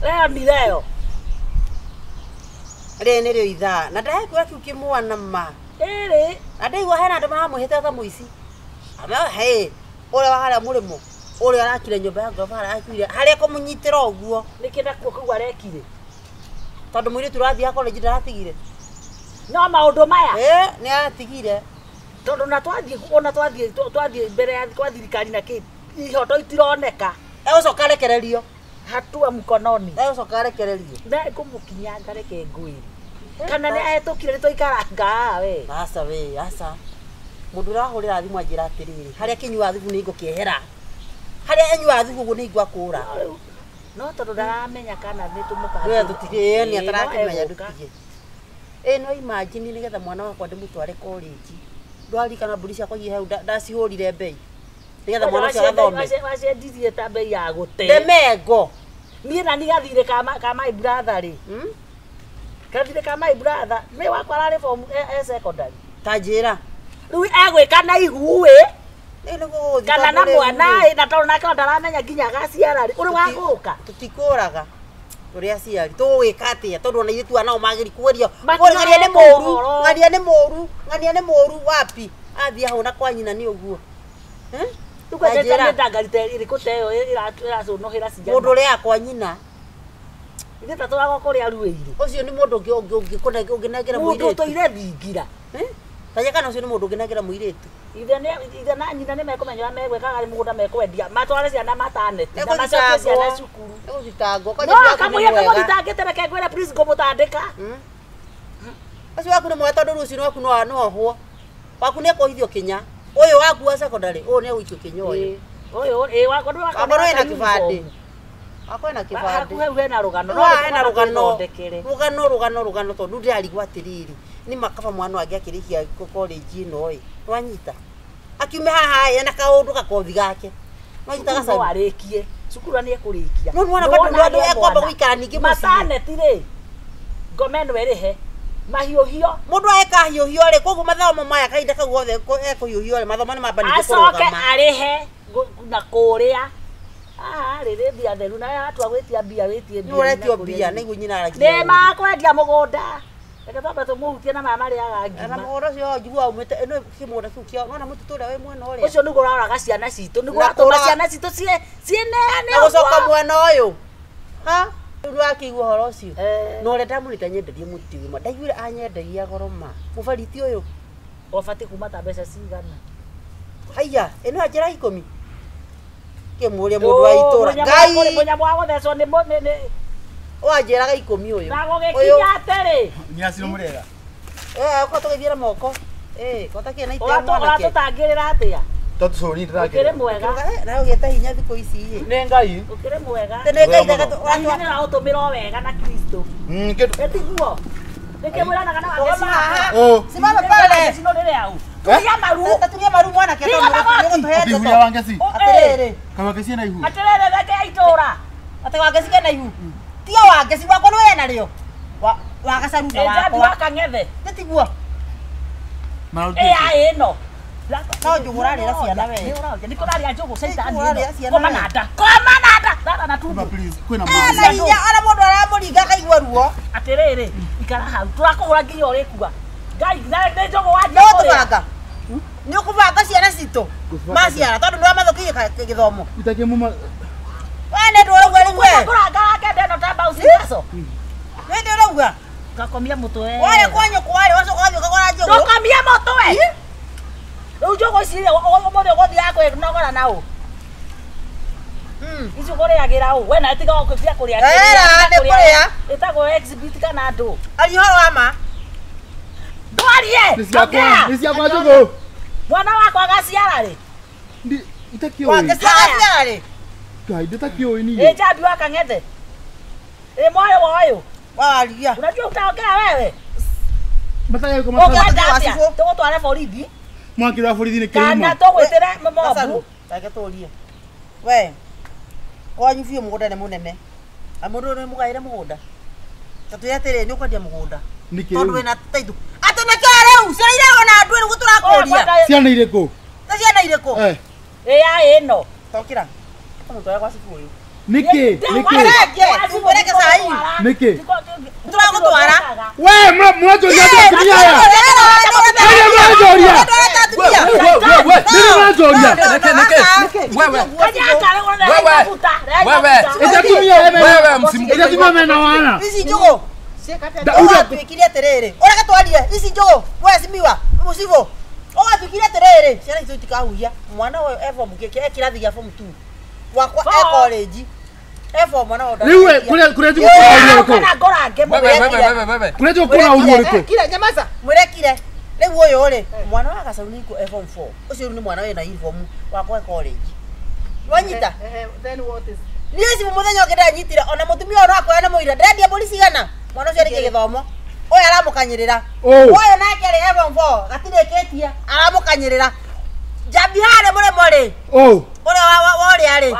Leo ni leo. Rĩrĩ nĩrĩo ithaa na ndahekua kiu kĩmwana ma. Ĩrĩ. Na ndaigua hena andũ maramwĩhĩta ta mũici. Ama he ũrĩa wa harĩa mũrĩmo ũrĩa arakire nyũmba ya ngoroba harĩa akuire harĩa kũmũnyitĩra ũguo. Nĩkĩ nakuo kũu arekire? Tondũ mũirĩtu ũrathiaga college ndaratigire. No maũndũ maya. Nĩ aratigire. Tondũ na twathiĩ ona twathiĩ mbere ya kwa thirikari na kĩ ihoto itironeka. Egũcoka arekererio. Hatua mkononi. Egũcoka arekererio. Na ngũmũkinyanga reke ngwĩre. Kana nĩ ahetũkire nĩ twaikaranga we. Aca we, aca. Mũndũ ũrahũrĩra thimũ anjĩra atĩrĩrĩ, harĩa kĩnyuaga thubu nĩ ngũkĩehera. Harĩa enyuaga thubu ũguo nĩ ngwakũra. No tondũ ndaramenya kana nĩ tũmũbangĩire. We tũtige nĩ atarakĩmenya ndũtige. Ĩ no imagine nĩgetha mwana wakwa ndĩmũtware college. Ndwaririkana mbũri ciakwa iria hau ndacihũrire mbei. Nĩgetha mwana ũcio athome. Waciendirie ta mbei ya gũte. Ndemengo. Niĩ na niĩ gathirĩ ka my brother rĩ. Gathirĩ ka my brother nĩ wakwa ararĩ form e secondary. Ta njĩra. Rĩu egwĩka na ihu ĩ. Kana na mwana ĩ na tondũ nake ndaramenya nginya agaciara rĩ. Ũrĩ wagũka. Tũtikũraga. Tũrĩ aciari tũgwĩka atĩa tondũ ona ithuĩ nao magĩri kũgeria. Ng'ania nĩ mũũru, ng'ania nĩ mũũru, ng'ania nĩ mũũru wapi. Athiĩ ahũna kwa nyina nĩ ũguo. Rĩu ndangari ĩrĩkũ ta ĩyo ĩracũnũhĩra ciana. Mũndũ ũrĩa kwa nyina. Ithuĩ ta tũragwo kũrĩa ruĩirũ. Ũcio nĩ mũndũ ũngĩnengera mũirĩtu. Mũndũ ũtũire thingira. Ta kana ũcio nĩ mũndũ ũngĩnengera mũirĩtu. Ithe na nyina nĩ mekũmenya ũrĩa megwĩkaga nĩ mũgũnda mekwendia. Matware ciana mataneti na macokie ciana cukuru. Egũthitangwo. No kamũira kamũthitangĩte reke ngwĩre please ngũmũtandĩka. Ũcio waku nĩ mwega tondũ rũciũ waku no ohwo. Waku nĩ ekũhithio kinya. Ũyũ waku wa secondary ũyũ nĩ egũikio kinya ũyũ. Ũyũ ĩ wakwa wakwa ena kĩbandĩ. Wakwa ena kĩbandĩ. Haku hau hena rũgano. No hena rũgano. Rũgano rũgano rũgano tondũ ndĩrarigwo atĩrĩrĩ. Nĩ makaba mwana wangĩ akĩrĩkia college ĩno ĩ. Wanyita. Akiume haha ĩ na kaũndũ gakothi gake. Nwanyita gacabu. No arĩkie. Cukuru nĩ ekũrĩkia. No nĩwona bado nĩ andũ ekwamba gũikara ningĩ mũciĩ. Mataneti rĩ. Ngoma ĩno ĩrĩhe. Mahiũhio. Mũndũ eka hiũhio rĩ koguo mathomo maya kahinda kau gothe ekũhiũhio rĩ mathomo nĩ mamba ningĩ kũrũgama. Acoke arĩhe na kũrĩa. Haha rĩ rĩ mbia theru na hatua gwĩtia mbia wĩtie mbia. Nĩ ũretio mbia nĩguo nyina aragia. Nĩ makwendia mũgũnda. Reke twambe tũmũhutie na maya marĩaga ngima. Na mũgũnda ũcio njiguaga umĩte ĩno kĩmũgũnda kĩu kĩao nĩwona mũtitũ ũrĩa wĩ mwena ũrĩa. Ũcio nĩguo ũraũraga ciana citũ nĩguo ũratũma ciana citũ ciĩneane Na gũcoka mwena ũyũ. Ha? Rĩu nĩwakĩigua ũhoro ũcio. Na ũrĩa ndamũrĩte anyenderie mũtĩ ma ndaiguire anyenderia goro ma. Mũbariti ũyũ. Ũbatiĩ kuma ta mbeca cigana? Haiya, ĩno ya njĩra 10. Kĩmũria mũndũ wa itũra. Ngai. Mũnyamũ wa gũthecwo nĩ Wanjĩraga 10 ũyũ. Na gũgĩkinya atĩrĩ. Nyaciro mũrega. Ũka tũgĩthiĩ na moko. Kota kĩ na ite mwanake. Ũratũtangĩrĩra atĩa? Tondũ cũri ndĩrakĩra. Ũkĩrĩ mwega. Na ũgĩte hinya thikũ ici ĩ. Nĩ Ngai. Ũkĩrĩ mwega. Nĩ Ngai Ngai nĩ ũratũmĩra o wega na Kristo. Ĩtiguo. Nĩkĩ mwĩranaga na wangeci haha? Simama pale. Cino rĩrĩ au. Turia maru. Turia maru mwanake tondũ nĩũgũtũhe ndeto. Ihu ya wangeci. Atĩrĩrĩ. Kaĩ wangeci ena ihu? Atĩrĩrĩ reke ya itũra. Atĩ wangeci kena ihu. Tiga wangeci wakwa nĩ wena rĩo. Wa gacaru na wakwa. Wa kang'ethe. Nĩtiguo. Ĩ ĩno. No njũgũ ũrarĩra ciana we. Nĩ kũrarĩa njũgũ caitani ĩno. Koma na nda. Koma na nda. Rara na tumbo. Kwĩna maĩ. Hinya ona mũndũ aramũringa akaigua ruo. Atĩrĩrĩ, ikara hau. Tũrakũhũra nginya ũrĩkua. Ngai nĩ njũgũ wanjia kũrĩa. No tũbanga. Nĩ ũkũbanga ciana citũ. Maciara tondũ nĩ wamathũkĩirie gĩthomo. We nĩ ndũrauga rĩu we. Kũranga wake ndeno ta mbaũ cigaco. Nĩ ndũrauga. Ngakomia mũtwe. Warĩa kwa nyũkwa warĩ wacoka wathiĩ ũkagũra njũgũ. Ndũkomie mũtwe. Rĩu njũgũ ici rĩ ũmũthĩ ũgũthiaga kwĩnogora na ũ? Ici ũkũrĩagĩra ũ? We nawe tiga gũtiga kũrĩa. Era nĩ kũrĩa. Ĩtagwo exhibit kana ndũ. Aria ũhoro wa ma. Ndwarie. Nĩ ciakwa njũgũ. Mwana wakwa agaciara rĩ? Itakĩũĩ. Wangeci agaciara rĩ? Ngai ndĩtakĩũĩ niĩ. Ĩ njambi wa kang'ethe. Ĩ mwarĩ wa ũyũ. Waria. Unajua utaongea wewe. Matagĩa atĩa? Tũgũtware borithi. Mwaki wa borithi nĩ kĩrima. Kana tũgwĩtĩre mobu. Reke tũrie. We. Kwanyu biũ mũgũnda nĩ mũnene. Na mũndũ nĩ mũgaĩre mũgũnda. Ta twĩre atĩrĩrĩ nĩ ũkwendia mũgũnda. Tondũ wĩna taitũ. Atĩ nĩkĩo rĩu ciana irarwo na andũ nĩguo tũrakũria. Ciana irĩkũ? Ta ciana irĩkũ? Eh. Ĩ ya ĩno. Tokĩra. Tũmũtware gwa cibũ ũyũ. Niki niki niki turagutwara we murajoria atumia aya murajoria murajoria wewe atumia mena wana ici njugu ũgatuĩkire atĩrĩrĩ ũreke twarie ici njugu we simiwa mũcibũ ũgatuĩkire atĩrĩrĩ ciana icio itikahuhia mwana ũyũ e form kĩ e kĩrathi gĩa form 2 wakwa e college e form mwana ũyũ rĩu kũrĩa njugu kũna ũru ũrĩkũ kũrĩa njugu kũna ũru ũrĩkũ kira nyamaza mwĩrekire rĩu ũyũ rĩ mwana wa Gacau nĩ e form 4 ũcio rĩu nĩ mwana wĩna uniform wakwa e college wanyita then what is niĩ ci mũthenya ũngĩ ndanyitire ona mũtumia ũyũ no akoya na mũira ndendia mbũri cigana mwana ũcio arĩkia gĩthomo ũyũ aramũkanyĩrĩra ũyũ nake arĩ e form 4 gatirĩkĩtie aramũkanyĩrĩra njambi harĩa mũrĩmo rĩ ũrĩa wa ũrĩa rĩ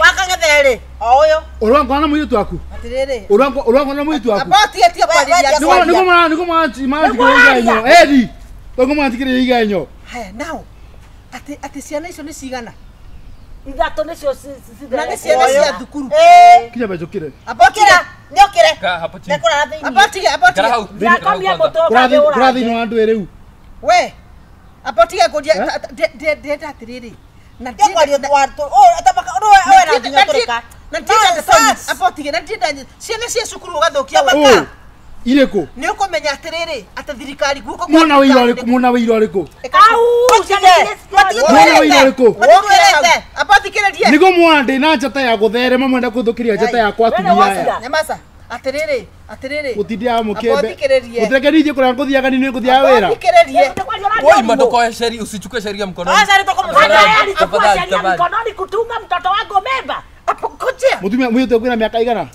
wakang'ethe rĩ o ũyũ ũrangwana mũirĩtu waku atĩrĩrĩ ũrangwana mũirĩtu waku abatie kwarĩria nĩguo maratigĩrĩria igenyo edi nĩguo maratigĩrĩria igenyo haya now atĩ atĩ ciana icio nĩ cigana ithatũ nĩcio na nĩ ciana cia thukuru kinya mbenjũkĩre abokira nĩokĩre ndekũrara thĩinĩ abatige abatige kũra thĩinĩ wa ndwĩ rĩu we abatige kũria ndĩrenda atĩrĩrĩ na abatige na ndĩrenda ciana cia cukuru ũgathũkia we irĩkũ nĩ ũkũmenya atĩrĩrĩ atĩ thirikari guoko mwana wa ira ũrĩkũ mwana wa ira ũrĩkũ mwana wa ira ũrĩkũ abathikĩrĩrie nĩguo mwana ndĩ na njata ya gũtherema mwenda kũthũkĩria njata yakwa atumia aya nyamaza atĩrĩrĩ atĩrĩrĩ gũtindia mũkembe gũtireke nithiĩ kũrĩa ngũthiaga nĩ ngũthiaga wĩra Wewe ndokoe sheria usichukue sheria mkononi. Acha mkononi kutunga mtoto wangu memba. Apokoje. Mutumia mũirĩtu kwĩna mĩaka igana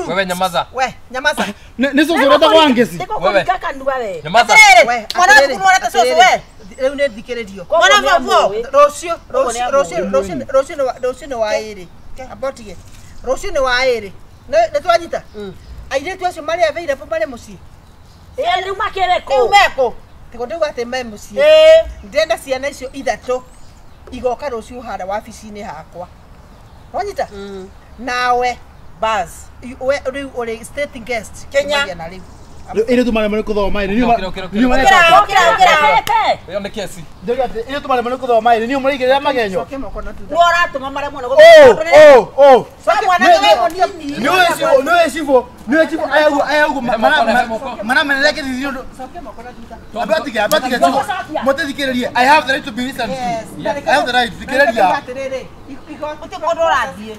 Wewe nyamaza. We nyamaza. Nĩ cũcũ wetagwo Wangeci. Wewe nyamaza. Atĩrĩrĩ mwana wa thukuru wonete cũcũ we rĩu nĩ thikĩrĩrio mwana wa form 4 rũciũ rũciũ rũciũ rũciũ rũciũ nĩ wa ĩrĩ abotige rũciũ nĩ wa ĩrĩ nĩ twanyita airĩtu acio marĩ available marĩ mũciĩ ĩ rĩu makĩrĩ kũ rĩu mekũ tigo ndauga atĩ me mũciĩ ndĩrenda ciana icio ithatũ igoka rũciũ harĩa wabici-inĩ hakwa wanyita nawe bas we rĩu ũrĩ state guest Kenya na rĩu ĩrĩ tũmaremo nĩ kũthoma ĩrĩ ĩyo nĩ kesi ĩrĩ tũmaremo nĩ kũthoma ĩrĩ niĩ mũraigĩrĩra magenyo nĩ ũratũma maremwo nĩ nĩũĩ cibũ nĩũĩ cibũ aya ũguo maramenerera kĩthithio abatige abatige cibũ mũtĩthikĩrĩrie I have the right to be listened to I have the right thikĩrĩria gũtirĩ mũndũ ũrathiĩ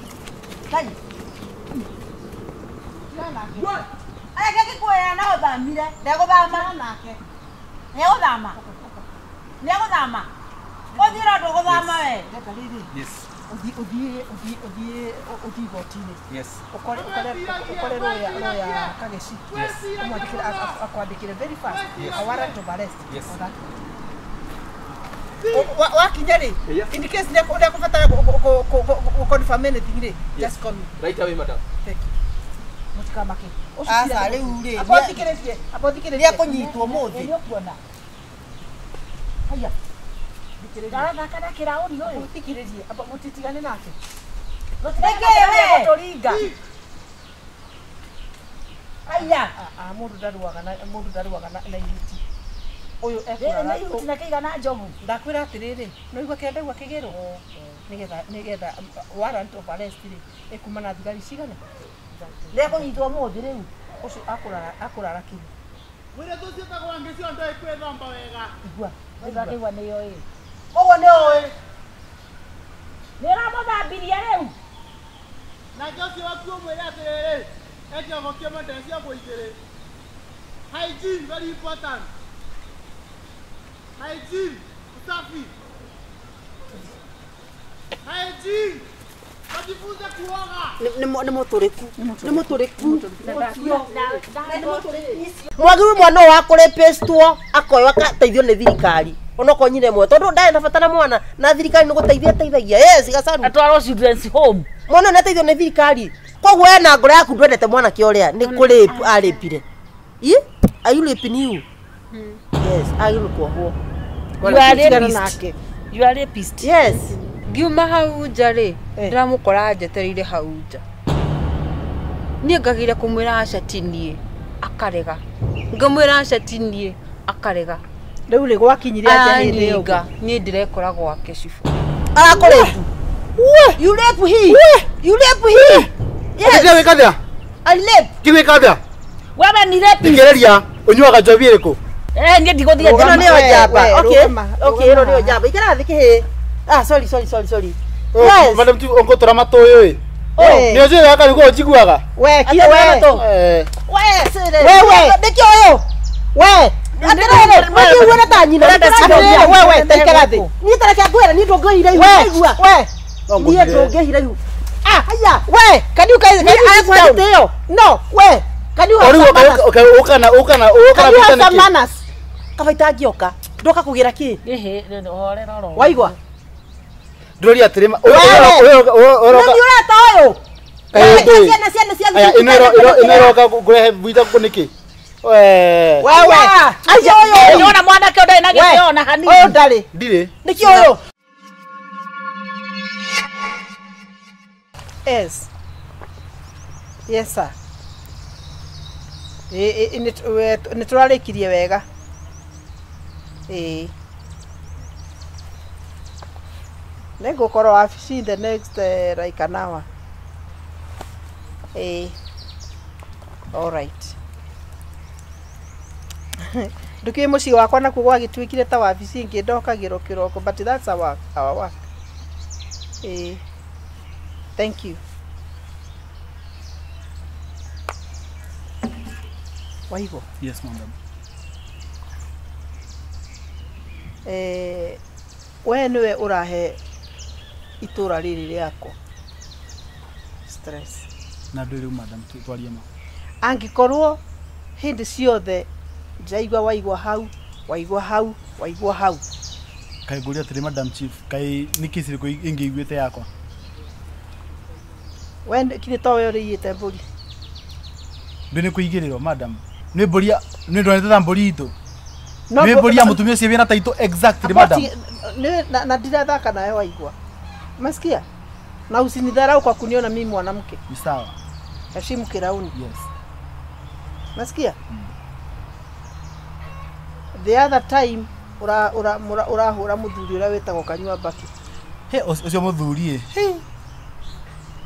Areke gĩkwĩra no thamire ndegũthama nĩegũthama nĩegũthama ũthiĩ no ndũgũthama we Yes. Ũthiĩ ũthiĩ ũthiĩ ũthiĩ ũthiĩ igoti-inĩ Yes. ũkore ũkore ũkore lawyer lawyer Kageci Yes. ũmwandĩkĩre akwandĩkĩre very fast Yes. a warrant of arrest Yes. on that wakinya rĩ in case nĩekũbatara gũ confirm anything rĩ just call me Right away madam. Thank you. Mũtikamake Aca rĩu rĩ abathikĩrĩrie abathikĩrĩrie nĩekũnyitwo mũthĩ nĩũkuona haya ndarathaka na kĩraũni ũyũ mũthikĩrĩrie mũtitigane nake Nĩkĩ we? Tũringa aya mũndũ ndaruaga na mũndũ ndaruaga na ihuti ũyũ rĩrĩ nĩ ihuti na kĩigana njogu ndakwĩra atĩrĩrĩ no igua kĩrĩa ndaigua kĩgĩrwo nĩgetha nĩgetha warrant of arrest rĩ ĩkuma na thigari cigana nĩekũnyitwo mũthĩ rĩu ũcio akũrara akũrara kĩhu mũirĩtu ũcio wĩtagwo Wangeci ndoĩ kwĩthamba wega igua ndakĩigua nĩyo ĩ ũguo nĩ ũĩ nĩ ũramũthambirie rĩu nake ũcio waku ũmwĩre atĩrĩrĩ ekĩogo kĩmwe ndeciongo igĩrĩ hygiene very important hygiene usafi hygiene wajifunze kuoga nĩ mũtũrĩku nĩ mũtũrĩku mwagĩrĩirwo mwana ũyũ akũrĩpĩstwo akoywo akateithio nĩ thirikari onokorwo nyina ĩmwe tondũ ndarĩ na bata na mwana na thirikari nĩ gũteithia ĩteithagia yes Gacaru atwarwo children's home mwana ũyũ nĩateithio nĩ thirikari koguo we na ngoro yaku ndwendete mwanake ũrĩa nĩ kũrape arĩpire i are you raping you yes agĩrĩirwo kuohwo You are rapist. You are rapist. Yes. Ngiuma hau nja rĩ, ndĩramũkora njetereire hau nja. Niĩ ngagĩra kũmwĩra aca ti niĩ, akarega. Ngamwĩra aca ti niĩ, akarega. Rĩu rĩ gwakinyire atĩa hĩndĩ ĩyo? Niĩ ndĩrekora gwake cibũ. Arakũrĩpu. You rape he. You rape he. Yes. Wĩka atĩa? I rape. Kĩwĩka atĩa? Wewe ni rape. Thikĩrĩria, ũnyuaga njohi ĩrĩkũ? Niĩ ndigũthiĩ Ĩno nĩyo njamba. Okay. Okay, ĩno nĩyo njamba. Ikara thĩ kĩhĩ. Ah, sorry. Yes. Madam tu ũngũtũra matũ ũyũ ĩ. Nĩ ũnjũĩ wega nĩguo ũnjiguaga. We, kira we. We, sire. We. Nĩkĩo ũyũ. We. Atĩrĩrĩ, mũtiuguana ta nyina. Atĩrĩrĩ, we, ta ikara thĩ. Niĩ ta reke ngwĩre, niĩ ndũngĩhira ihu. We, we. Niĩ ndũngĩhira ihu. Ah, haya. We, can you guys sit down? No, we. Can you have some manners? Okay, ũkana Can you have some manners? Kaba itangĩoka. Ndoka kũgĩra kĩ? Ĩhĩ, horera ro. Waigua? Ndũria atĩrĩ, ũroka. Nĩ ũreta ũyũ. Ciana Aya, ĩno ĩroka kũrehe buita kũ nĩkĩ? We. Wewe. Acio ũyũ. Nĩwona mwanake ũyũ ndarĩ na gĩtĩo ona hanini. Ũyũ ndarĩ. Ndirĩ. Nĩkĩ ũyũ? Yes. Yes sir. Nĩ tũrarĩkirie wega. Ĩĩ. Nĩngũkorwo wabici in the next like an hour. Ĩĩ. All right. Ndũkĩũĩ mũciĩ wakwa nakuo gwagĩtuĩkire ta wabici ĩngĩ ndokagĩrwo kĩroko, but that's our work. Ĩĩ. Thank you. Waigua? Yes, madam. We nĩwe ũrahe itũra rĩrĩ rĩakwa stress. Na ndũĩ rĩu madam, twarie ma. Angĩkorwo hĩndĩ ciothe ndĩraigua waigua hau, waigua hau, waigua hau. Kaĩ ngũria atĩrĩ madam chief, kaĩ nĩ kesi ĩrĩkũ ĩngĩ iguĩte yakwa? We kithĩ to we ũrĩiyĩte mbũri? Ndũĩ nĩ kũigĩrĩrwo madam. Nĩ mbũri nĩ ndonete ta mbũri itũ. Nĩ mbũri ya mũtumia ũcio wĩna taitũ exactly madam. Na ndirathaka nawe waigua. Umesikia? Na usinidharau kwa kuniona mimi mwanamke. Ni sawa. Heshimu kirauni. Yes. Umesikia? The other time urahura muthuri uria wetagwo Kanyua Mbaki. He ucio muthuri he.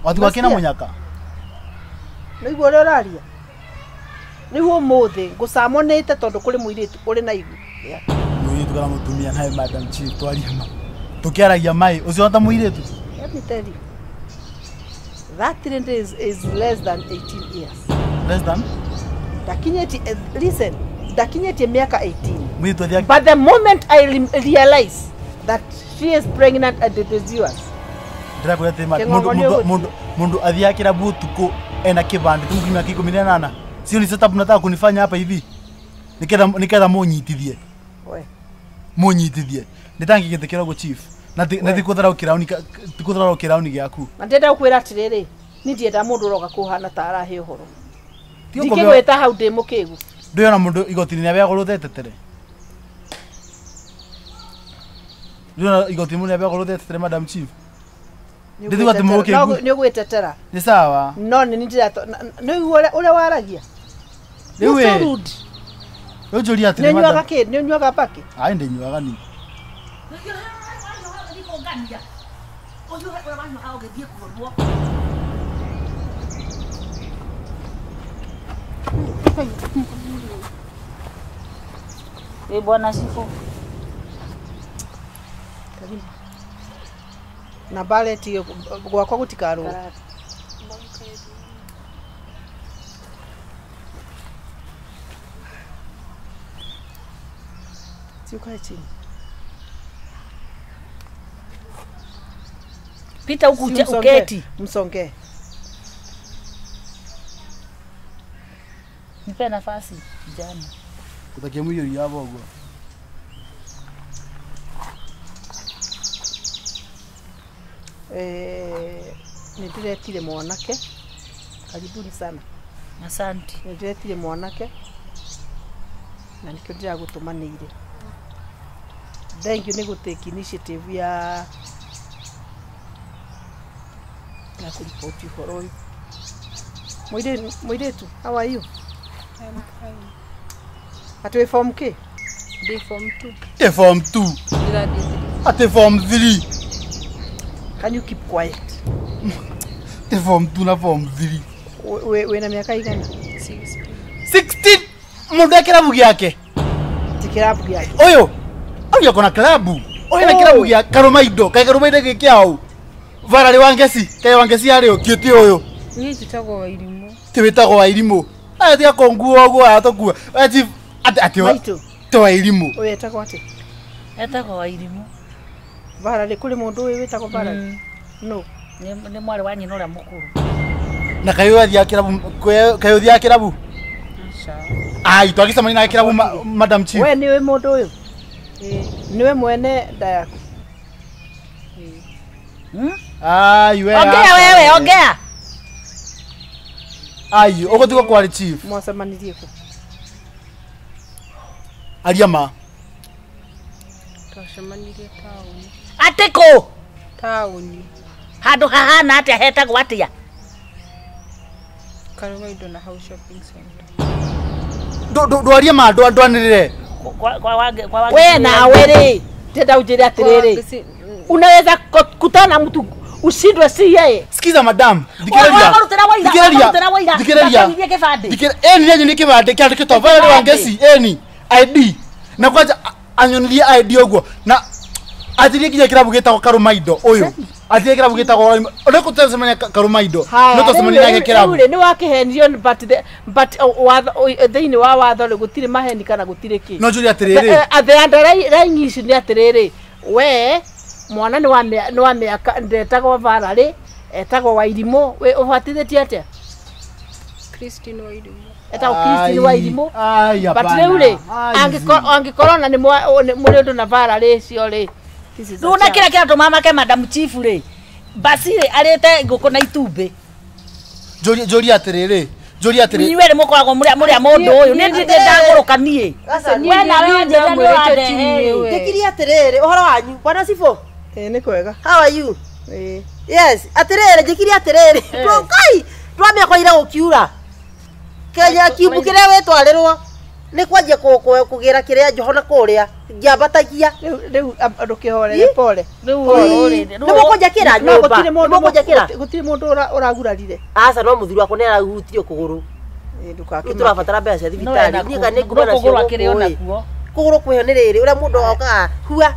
Watu kina munyaka. Nĩguo ũrĩa ũraria. Nĩguo ũmũthĩ ngũcamonĩte tondũ kũrĩ mũirĩtu ũrĩ na ihu. Mũirĩtu kana mũtumia nawe madam chief twaria ma. Tũkĩaragia mai ũcio ta mũirĩtu. Let me tell you. That trend is less than 18 years. Less than? Ndakinyĩtie, listen, ndakinyĩtie mĩaka 18. Mũirĩtu athiaga. But the moment I realize that she is pregnant and it is yours. Ndĩrakwĩra atĩ mũndũ athiaga kĩrabu ũtukũ ena kĩbandĩ tu mĩaka 18. Sio ni setup mnataka kunifanya hapa hivi. Niketha munyitithie. We. Munyitithie. Nitangĩgĩtĩkĩra ũguo chief. Na ti kũtharau kĩrauni gĩaku. Na ndĩrenda gũkwĩra atĩrĩrĩ, niĩ ndienda mũndũ ũroka kũhana ta arahe ũhoro. Ndingĩgwĩta hau ndĩ mũkĩgu. Ndũyona mũndũ igoti-inĩ nĩabeagwo rũtha etetere. Ndũyona igoti-inĩ mũndũ nĩabeagwo rũtha etetere madam chief. Ndithiga atĩ mũkĩgu. Nĩ ũgwĩtetera. Nĩ sawa. No nĩ ndĩra nĩ ũrĩa waragia. Rĩu ĩ. Rĩu njũria atĩrĩ madam. Nĩ ũnyuaga kĩ? Nĩ ũnyuaga mbakĩ? Ai ndĩnyuaga niĩ. Ĩ bwana Shiko. Karibu. Na baleti gwakwa gũtikarwo. Si ukae chini. Pita huku uketi. Msongee. Nipe nafasi kijana. Utakia mwiyori yabo ũguo. Nĩ ndĩretire mwanake. Karibuni sana. Asante. Nĩ ndĩretire mwanake na nĩkĩo ndĩragũtũmanĩire. Thank you nĩ gũtake initiative ya Ya kũriboti ũhoro ũyũ. Mũirĩtu, how are you? I'm fine. Atĩ wĩ form K? Ndĩ form 2. Te form 2. Ndĩrathiĩ 3. Ate form 3. Can you keep quiet? Te form 2 na form 3. Wĩna mĩaka igana? 16. 16 mundu e kirabu giake. Ti kirabu giake. Uyu. Uyu akona klabu. Uyu na kirabu gia Karumaindo. Kai Karumaindo giki au. Varari Wangeci, kai Wangeci ari ukiuti uyu. Niĩ njĩtagwo Wairimũ. Ti witagwo Wairimũ. Aya tiga konguo uguo atokua. Ati ati ti Wairimũ. Uyu etagwo ati? Etagwo Wairimũ. Varari kuri mundu uyu witagwo Varari? No. Ni mwarĩ wa nyina ũrĩa mũkũrũ. Na kaĩ ũthiaga kĩrabu, kaĩ ũthiaga kĩrabu? Ai, twagĩcemania na kĩrabu Madam Chief. We nĩwe mũndũ ũyũ? Nĩwe mwene nda yaku? Ai, we. Ongea wewe, ongea. Ai, ũgũtigwo kwarĩ Chief. Mwacemanirie kũ? Aria ma. Twacemanirie taũni. Atĩ kũ? Taũni. Handũ hahana atĩa hetagwo atĩa? Karumaindo na hau shopping center. Ndwarie ma ndwanĩrĩre. We nawe rĩ, ndĩrenda ũnjĩre atĩrĩrĩ. Unaweza kutana mtu ushindwe si yeye. Sikiza madam, thikĩrĩria. Thikĩrĩria. Thikĩrĩria. Eni nĩ kĩbandĩ kĩandĩkĩtwo Valerie Wangeci, eni ID. Na kwanja anyonirie ID ũguo na athirie nginya kĩrabu gĩtagwo Karumaindo ũyũ. Athirie kĩrabu gĩtagwo ũrĩa tũtacemania Karumaindo. No tũcemania nake kĩrabu. Rĩu nĩ wakĩhenio but watho thĩinĩ wa watho rĩ gũtirĩ maheni kana gũtirĩ kĩ. No njũrie atĩrĩrĩ. The underlying issue nĩ atĩrĩrĩ, we mwana nĩ wa mĩaka ndetagwo Valerie, etagwo Wairimũ, we ũbatithĩtie atĩa? Christine Wairimũ. Etagwo Christine Wairimũ. But rĩu rĩ, angĩkorwo na nĩ mũrĩ ũndũ na Valerie ũcio rĩ. Rĩu na kĩrĩa kĩratũma make Madam Chief rĩ, basi rĩ arĩte ngũkũ na itumbĩ. Njũrie atĩrĩrĩ, njũrie atĩrĩrĩ. Inyuĩ erĩ mũkoragwo mũrĩ a mũndũ ũyũ, niĩ ndirĩ ndagũrũka niĩ. We nawe wanjĩra nĩ ũrandehe. Njĩkirie atĩrĩrĩ, ũhoro wanyu, bwana Cibũ? Nĩ kwega. How are you? Yes, atĩrĩrĩ, njĩkirie atĩrĩrĩ. Kai, twamĩakoire gũkiura. Kenya kiumbu kĩrĩa wĩtwarĩrwo nĩ kwanjia kũgĩra kĩrĩa njoho na kũrĩa ngĩambatagia. Rĩu ndũkĩhorere pole. Rĩu rĩ, nĩ mũkũnja kĩra nyũmba. Nĩ mũkũnja kĩra. Gũtirĩ mũndũ ũragurarire. Aca no mũthuri wakwa nĩ arahutirio kũgũrũ. Rĩu tũrabatara mbeca cia thibitarĩ. Niĩ kana nĩ nguma nacio gũkũ. Kũgũrũ kwĩho nĩ rĩrĩ ũrĩa mũndũ okaga hua.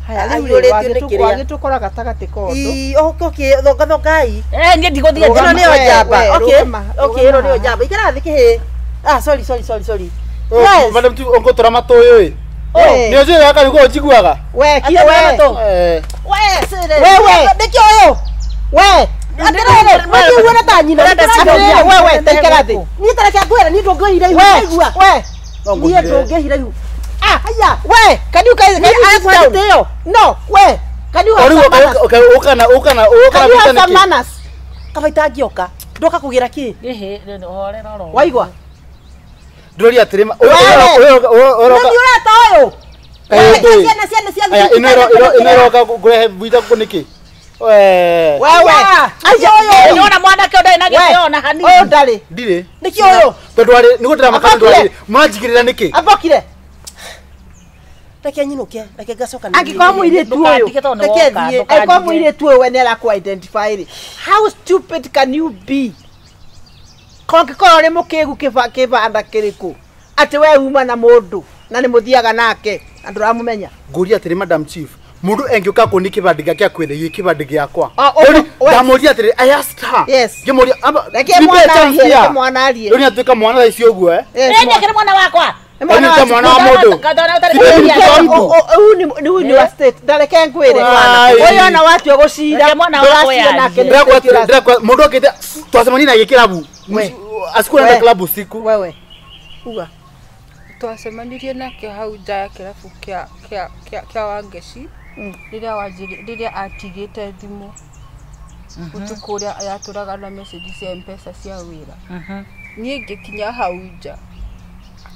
Haya rĩu rĩ wagĩtũkora gatagatĩ ka ũndũ. Ii okay thonga thongai. Niĩ ndigũthiĩ Ĩno nĩyo njamba. Okay. Okay, ĩno nĩyo njamba. Ikara thĩ kĩhĩ. Ah, sorry sorry sorry sorry. Yes. Madam Chief, ũngũtũra matũ ũyũ ĩ. Nĩ ũnjũĩ gaka nĩguo ũnjiguaga. We kia we. We sire. We. Nĩkĩ ũyũ? We. Atĩrĩrĩ, ũnjiguĩre ta nyina. Atĩrĩrĩ, we ta ikara thĩ. Niĩ ta reke ngwĩre, niĩ ndũngĩhira ihu. We. Niĩ ndũngĩhira ihu. Ah, haya. We, can you guys sit down? No, we. Can you have some manners? Ukana ukana ukana Can you have some manners? Kaba itangĩoka. Ndoka kũgĩra kĩ? Ĩhĩ, horera oro. Waigua? Ndũria atĩrĩ, ũroka. Nĩ ũreta ũyũ? Ciana ciana cia Aya, ĩno ĩno ĩroka kũrehe buita kũ nĩkĩ? Wewe. Acio ũyũ. Nĩwona mwanake ũyũ ndarĩ na gĩtĩo ona hanini. Ũyũ ndarĩ. Ndirĩ. Nĩkĩ ũyũ? Tondũ arĩ nĩguo ndĩramaka tondũ arĩ mũranjigĩrĩra nĩkĩ? Ambokire. Reke nyinũke, reke ngacoka. Angĩkorwo mũirĩtu ũyũ, reke thiĩ. Angĩkorwo mũirĩtu ũyũ we nĩ arakũ identify rĩ, how stupid can you be? Kongĩkorwo ũrĩ mũkĩgu kĩbanda kĩrĩkũ atĩ we uma na mũndũ na nĩ mũthiaga nake na ndũramũmenya. Ngũria atĩrĩ Madam Chief, mũndũ engĩũka kũni kĩbandĩ gĩake akwĩre kĩbandĩ gĩakwa. Ndamũria atĩrĩ, I asked her. Yes. Ngĩmũria reke mwana arie, reke mwana arie. Rĩu nĩatuĩka mwana thaa ici ũguo eh? Nĩ kĩrĩ mwana wakwa. Mwana wa mũndũ. Ũyũ nĩ wa state. Ndareke ngwĩre. Ũyũ ona watua gũcira. Ndũracira nake nĩ state. Mũndũ okĩte twacemania nake kĩrabu. Asikura klabu usiku. Wewe. Uga. Twacemanirie nake hau nja ya kĩrabu kĩa Wangeci rĩrĩa atigĩte thimũ ũtukũ ũrĩa yatũraga na message cia M-Pesa cia wĩra. Niĩ ngĩkinya hau nja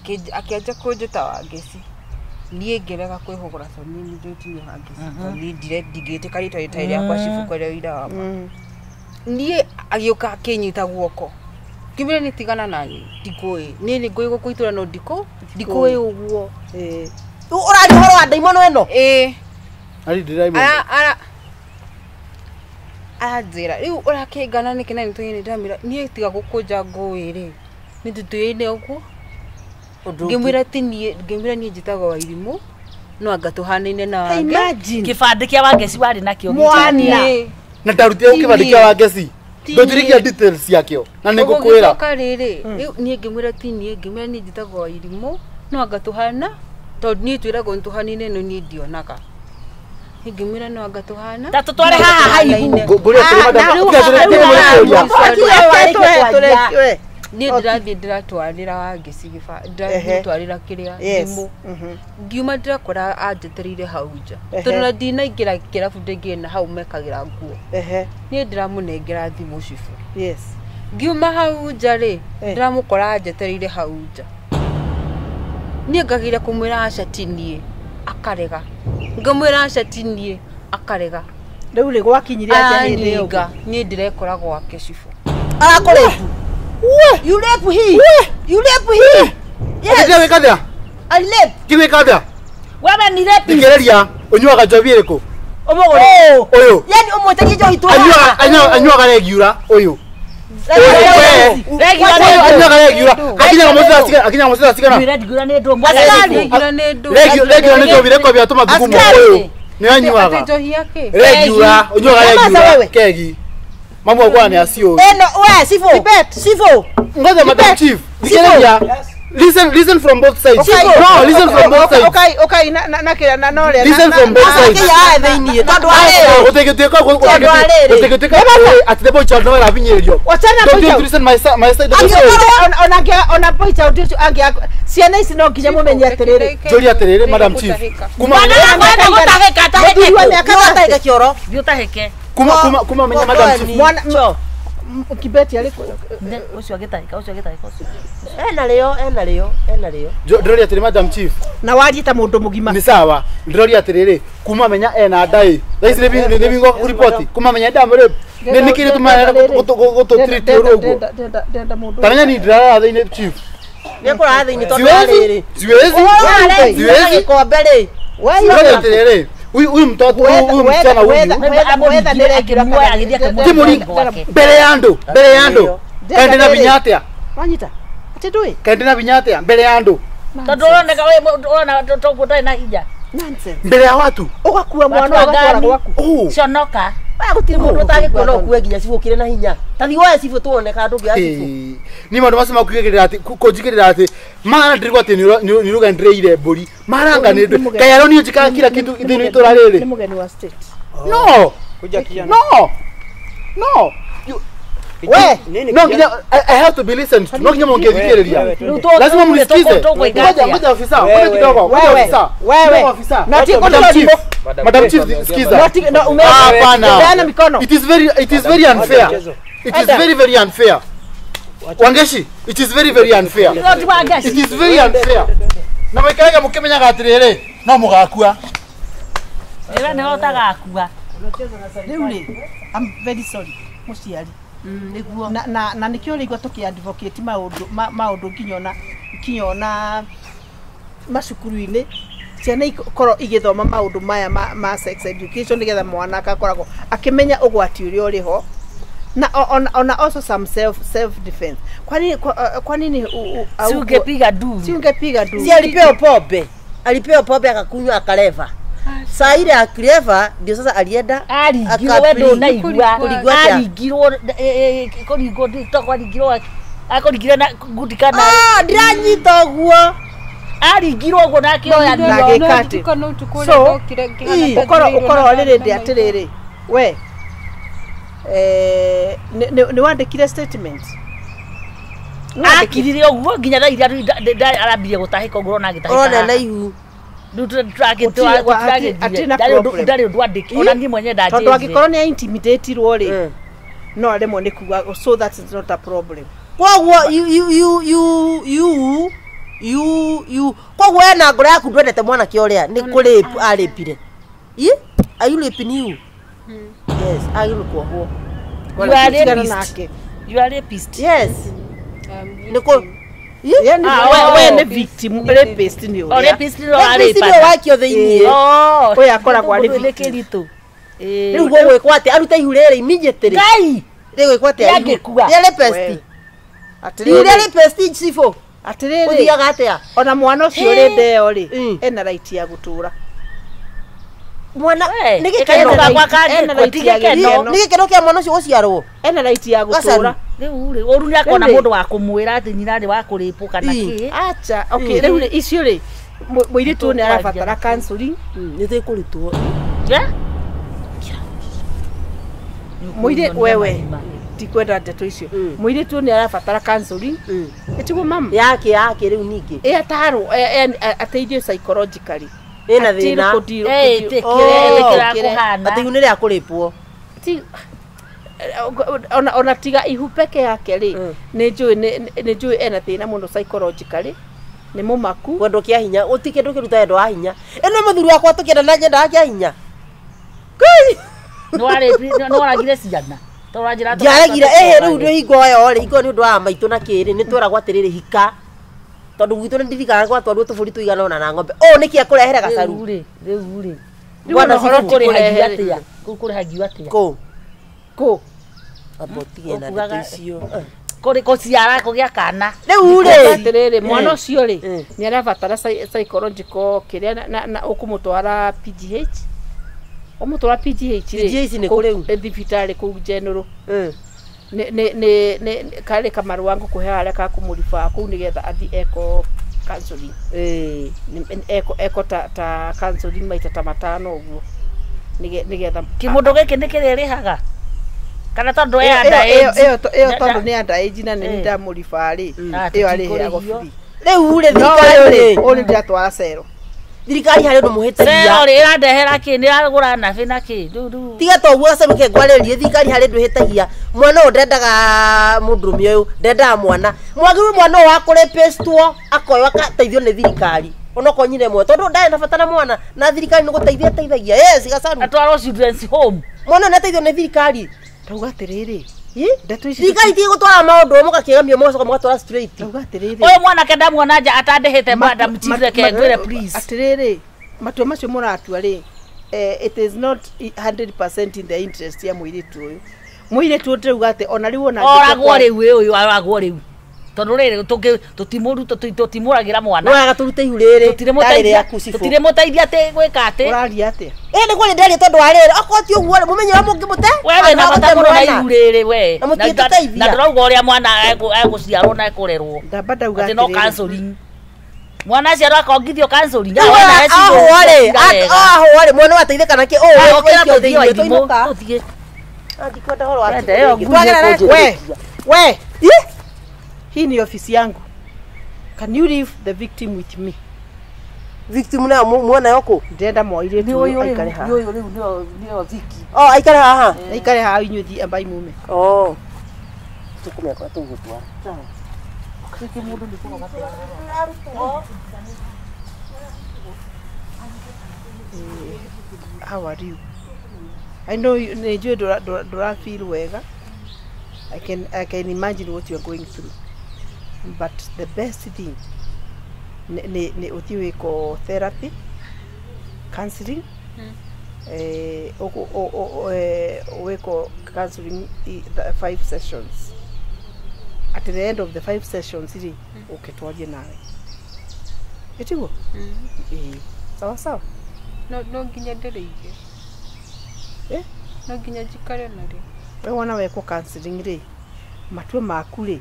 akĩanjia kũnjĩta Wangeci. Niĩ ngĩrega kwĩhũgũra tondũ niĩ nĩ njũĩ ti niĩ Wangeci. Tondũ niĩ ndingĩtĩka rĩtwa rĩtarĩ rĩakwa Cibũ kwaria ũira wa ma. Niĩ agĩũka akĩnyita guoko. Ngĩmwĩra nĩ tigana nani ndikũĩ. Niĩ nĩ ngũĩ gũkũ itũra no ndikũĩ ũguo. Ũraria ũhoro wa ndaimono ĩno? Ĩĩ. Ari ndiraimono. Ara aranjĩra rĩu ũrakĩngana nĩkĩ na nĩtũĩ ndamwĩra niĩ tiga gũkũnja ngũĩ rĩ nĩ tũtũĩne ũguo. Ngĩmwĩra ti niĩ, ngĩmwĩra niĩ njĩtagwo Wairimũ no anga tũhanaine na Wange. Imagine. Kĩbandĩ kĩa Wangeci warĩ nakĩo. Mwana. Na ndarutire kĩbandĩ kĩa Wangeci. Ndũnjĩrĩkia details ciakĩo na nĩ ngũkwĩra. Ũgũgĩcoka rĩrĩ rĩu niĩ ngĩmwĩra ti niĩ, ngĩmwĩra niĩ njĩtagwo Wairimũ no anga tũhana tondũ niĩ twĩragwo nĩ tũhanaine no niĩ ndionaga. Ngĩmwĩra no anga tũhana. Ta tũtware haha haihu. Ngũria atĩrĩ madam, Niĩ ndĩrathiĩ ndĩratwarĩra Wangeci ndĩratwarĩra kĩrĩa thimũ. Ngiuma ndĩrakora anjetereire hau nja. Tondũ na ndinaingĩra kĩrabu ndĩngĩ na hau mekagĩra nguo. Niĩ ndĩramũnengera thimũ cibũ. Ngiuma hau nja rĩ, ndĩramũkora anjetereire hau nja. Niĩ ngagĩra kũmwĩra aca ti niĩ, akarega. Ngamwĩra aca ti niĩ, akarega. Rĩu rĩ gwakinyire atĩa hĩndĩ ĩyo? Niĩ ndĩrekora gwake cibũ. Arakũrĩpu. You rape he. You rape he. Yes. Wĩka atĩa? I rape. Kĩwĩka atĩa? Wewe ni rape. Thikĩrĩria, ũnyuaga njohi ĩrĩkũ? Ũmũgũre. Ũyũ. Yaani ũmwĩtagie njohi tu. Anyuaga regular ũyũ. Regular regular. Akinyaga mũthenya cigana. Regular nĩ ndũ. Regular nĩ njohi ĩrĩkũ bia tũma thugumo ũyũ. Nĩ anyuaga. Regular, ũnyuaga regular kegi. Mamu wakwa ni acio. Eno we Sifo. Sifo. Ngoja Madam Chief. Thikĩrĩria. Listen from both sides. No, listen from both sides. Okay, na kira na no le. Listen from both sides. Ya thĩinĩ tondu arĩ. Ũtegĩtuĩka at the boy child no arabinyĩrĩrio. Wachana boy child. Listen my side of the story. Ona boy child ũcio angi ciana ici no nginya mũmenye atĩrĩrĩ. Njũria atĩrĩrĩ Madam Chief. Kuma gũtahĩka tahĩka kĩoro. Thiĩ ũtahĩke. Kuma menya Madam Chief. Mwana Kibeti arĩ ũcio agĩtahĩka ũcio agĩtahĩka ũcio. Ena rĩo. Ndĩroria atĩrĩ Madam Chief. Na warie ta mũndũ mũgima. Nĩ sawa. Ndĩroria atĩrĩrĩ kuma menya ena ndai. Thaa ici nĩ bingo ripoti. Kuma menya ndamũrĩ. Nĩ nĩkĩ gĩtũmaga gũtũ treat ũru ũguo. Ndenda mũndũ. Ta menya ni ndĩrarara thĩinĩ Chief. Nĩ kũrara thĩinĩ tondũ arĩrĩ. Siwezi. Gĩkombe rĩ. Ndĩroria atĩrĩrĩ huyu mtoto huyu msichana huyu mbere ya andu kaende na binya atia wanyita ati ndui kaende na binya atia mbere ya andu tondu uroneka we urona toguo ndari na hinya nonsense mbere ya watu ugakua mwana ugatwara gwaku conoka gutiri mundu utangikua no ukue nginya cibũ ukire na hinya ta thi woe cibũ tuone kana ndũngĩoya cibũ ni maũndũ macio makwigĩrĩra atĩ kũnjigĩrĩra atĩ mara ndĩrigwo atĩ nĩ ruga ndĩrĩire mbũri maranga nĩ ndũ kayaro niĩ njikaga kila kitu thĩinĩ itũra rĩrĩ nĩ mũgeni wa state no no no we no nginya I have to be listened to no nginya mngethikĩrĩria lazima mnisikize ngoja ofisa ngoja kidogo ngoja ofisa wewe na tiko Chief Madam Chief sikiza hapana mikono it is very unfair it is very very unfair Wangeshi it is very very unfair it is very unfair na maikaraga mukimenyaga atiriri no mugakua ira ni utagakua riu ri I'm very sorry muciari niguo na nikio rigwa tuki advocate maundu nginya ona macukuru-inĩ ciana ikorwo igithoma maundu maya ma sex education nigetha mwana akakoragwo akimenya ũgwati ũrĩa ũrĩ ho na ona also some self defense. Kwa nini si ungepiga duru? Si ungepiga duru. Si alipewa pombe akakunywa akaleva. Saa ile akileva ndio sasa alienda aringirwo ndunaigua aringirwo kũringwo nditokwaringirwo akũringire na ngundi kana ndiranyita ũguo aringirwo ũguo na akĩoya ndagĩkati so ũkorwo rĩrĩ ndĩ atĩrĩrĩ we nĩ wandĩkire statement akirire ũguo nginya thaa iria arambirie gũtahĩka ũguo ũrona agĩtahĩka ũrona na ihu ndarĩ ũndũ andĩki ona niĩ mwenyewe ndanjĩrire tondũ angĩkorwo nĩ intimidatirwo rĩ no aremwo nĩ kuga so that is not a problem. Koguo you koguo we na ngoro yaku ndwendete mwanake ũrĩa nĩ kũrape arĩpire. Are you raping you? Yes, agĩrĩirwo kuohwo. You are rapist. You are rapist. Yes. Niko we nĩ victim rapist nĩ ũrĩa. Rapist nĩ ũrĩa wakio thĩinĩ. Ũyũ akoragwo arĩ victim. Rĩu gũgwĩkwo atĩa arute ihu rĩrĩ immediately. Ngai. Rĩgwĩkwo atĩa? Rĩangĩkua. Rĩa rapist. Atĩrĩrĩ. Rĩa rapist cibũ. Atĩrĩrĩ. Ũthiaga atĩa? Ona mwana ũcio ũrĩ ndeo rĩ, ena right ya gũtũra. Mwana nĩ gĩkeno nĩ gĩkeno kĩa mwana ũcio gũciarwo. Ena right ya gũtũra. Rĩu rĩ, ũru nĩakona mũndũ wa kũmwĩra atĩ nyina nĩ wa kũrĩpwo kana kĩ. Acha, okay, rĩu rĩ icio rĩ mũirĩtu nĩ arabatara counseling. Nĩ tũkũrutwo. Mũirĩ wewe ndikwenda ndeto icio. Mũirĩtu nĩ arabatara counseling. Ĩtiguo mama. Yake yake rĩu ningĩ. Ĩ atarwo ateithio psychologically. Ĩna thĩna. Atĩ ihu nĩ rĩa kũrĩpwo. Ti ona tiga ihu peke yake rĩ nĩ njũĩ ena thĩna mũno psychologically. Nĩ mũmaku. Wendo kĩa hinya ũti kĩndũ kĩruta wendo wa hinya. Ĩno mũthuri wakwa tũkĩenda na nyendaga kĩa hinya. Nĩ waragire ciana. Ndiaregire ĩhĩ rĩu nĩ hingo ĩyo rĩ hingo nĩ ũndũ wa maitũ na kĩrĩ nĩ tweragwo atĩrĩrĩ hika tondũ gwitũ nĩ ndirikanaga gwatwarwo tũbũri tũigana ũna na ng'ombe ũũ nĩkĩ akũrehere gacaru rĩu rĩ bwana ũhoro kũrĩhagio atĩa kũu kũrĩhagio atĩa kũ kũ amba ũtige na ndeto icio kũrĩ kũciara kũgĩa kana rĩu rĩ atĩrĩrĩ mwana ũcio rĩ nĩ arabatara psychological kĩrĩa na ũkũmũtwara PGH ũmũtwara PGH rĩ PGH nĩ kũ rĩu thibitarĩ kũu General nĩ karĩ kamarũa ngũkũhe harĩa ka kũmũribaa kũu nĩgetha athiĩ eko counseling eko ta counseling maita ta matano ũguo nĩgetha kĩmũndũ gĩkĩ nĩ kĩrĩrĩhaga kana tondũ ĩ under age ĩyo tondũ nĩ under age na nĩ ndamũribaa rĩ ĩyo arĩheagwo free rĩu rĩ thirikari rĩ ũyũ nĩ ndĩratwara cero thirikari harĩ ũndũ mũhĩtagia cero rĩ ĩrandehera kĩ nĩ ĩragũra nabĩ na kĩ rĩu tiga to ũguo gacaru ke ngwarĩrie thirikari harĩ ũndũ ĩhĩtagia mwana ũyũ ndendaga mũndũrũme ũyũ ndendaga mwana mwagĩrĩirwo mwana ũyũ wa kũrĩpĩstwo akoywo akateithio nĩ thirikari onokorwo nyina ĩmwe tondũ ndarĩ na bata na mwana na thirikari nĩ gũteithia ĩteithagia yes gacaru atwarwo children's home mwana ũyũ nĩateithio nĩ thirikari tauga atĩrĩrĩ ndeto ici thirikari ti gũtwara maũndũ mũgakĩgamia mũgacoka mũgatwara straight tauga atĩrĩrĩ ũyũ mwanake ndamuona nja atandĩhĩte madam chief reke ngwĩre please atĩrĩrĩ matua macio mũratua rĩ it is not 100% in the interest ya mũirĩtu ũyũ mũirĩtu ũyũ ndĩrauga atĩ ona rĩu ona oragwo rĩu ũyũ aragwo rĩu tondũ rĩrĩ tũtimũragĩra mwana wega tũrute ihu rĩrĩ tũtirĩmũteithia atĩ gwĩka atĩ ũraria atĩa ĩ nĩguo nĩ ndaria tondũ wa rĩrĩ okorwo ti ũguo rĩ mũmenye ũrĩa mũngĩmũte we wĩna bata mũno na ihu rĩrĩ we na mũtingĩtũteithia na ndĩrauga ũrĩa mwana egũciarwo na ekũrerwo ndamba ndauga atĩ no counseling mwana aciarwo akongithio counseling ahũa rĩ ahũa rĩ mwana wateithĩka nakĩ ũũ tũthiĩ ndikwenda ũhoro wa we hii ni ofisi yangu. Can you leave the victim with me? Victim na mwana yoko? Ndenda moire tu aikare haha. Ni rĩu nĩyo Viki. Oh, aikare haha. Aikare haha inyuĩ thiĩ ambai mume. Oh. Tukumenya kũrĩa tũgũtwara. Gĩkĩ mũndũ nĩ kũnoga tũrarora. How are you? I know you nĩ njũĩ ndũra feel wega. I can imagine what you are going through. But the best thing ni uthi wiko therapy, counseling, wiko counseling 5 sessions. At the end of the 5 sessions iri uketwarie nawe. Etiguo? Sawa sawa. No nginya ndĩrĩige. Eh? No nginya njikare narĩo. We wona wekwo counseling rĩ matua maku rĩ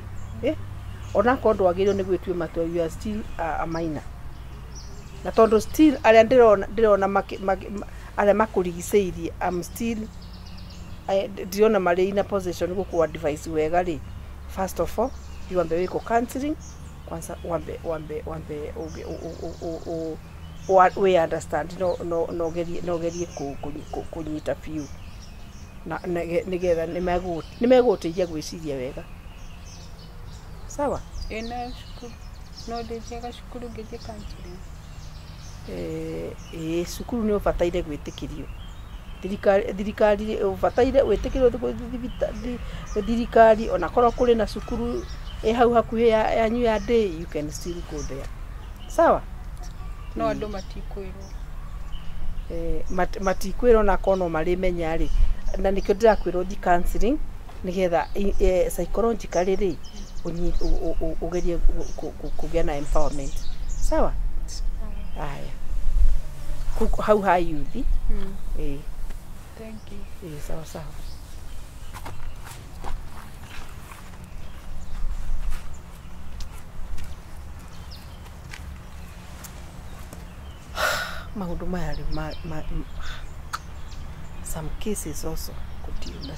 onakorwo ndwagĩrĩirwo nĩ gwĩtua matua you are still a minor na tondũ still arĩa ndĩrona arĩa makũrigicĩirie I'm still ndirona marĩ in a position gũkũ advice wega rĩ first of all you wambe wĩkwo counseling kwanza wambe we understand no gerie kũnyita biũ na nĩgetha nĩmegũgũteithia gwĩciria wega sawa ĩna cukuru no ndĩthiaga cukuru ngĩthiĩ counseling ĩĩ cukuru nĩ ũbataire gwĩtĩkĩrio Thirikari ũbataire wĩtĩkĩrwo gũthiĩ thirikari onakorwo kũrĩ na cukuru ĩ hau hakuhĩ yanyu ya day, you can still go there. Sawa? No andũ matikwĩrwo. Matikwĩrwo na korwo no marĩmenya rĩ, na nĩkĩo ndĩrakwĩra ũthiĩ counseling nĩgetha psychologically rĩ ũgerie kũgĩa na empowerment. Sawa? Aya. Hau ha youth. Thank you. Sawa sawa. Maũndũ maya rĩu some cases also continue na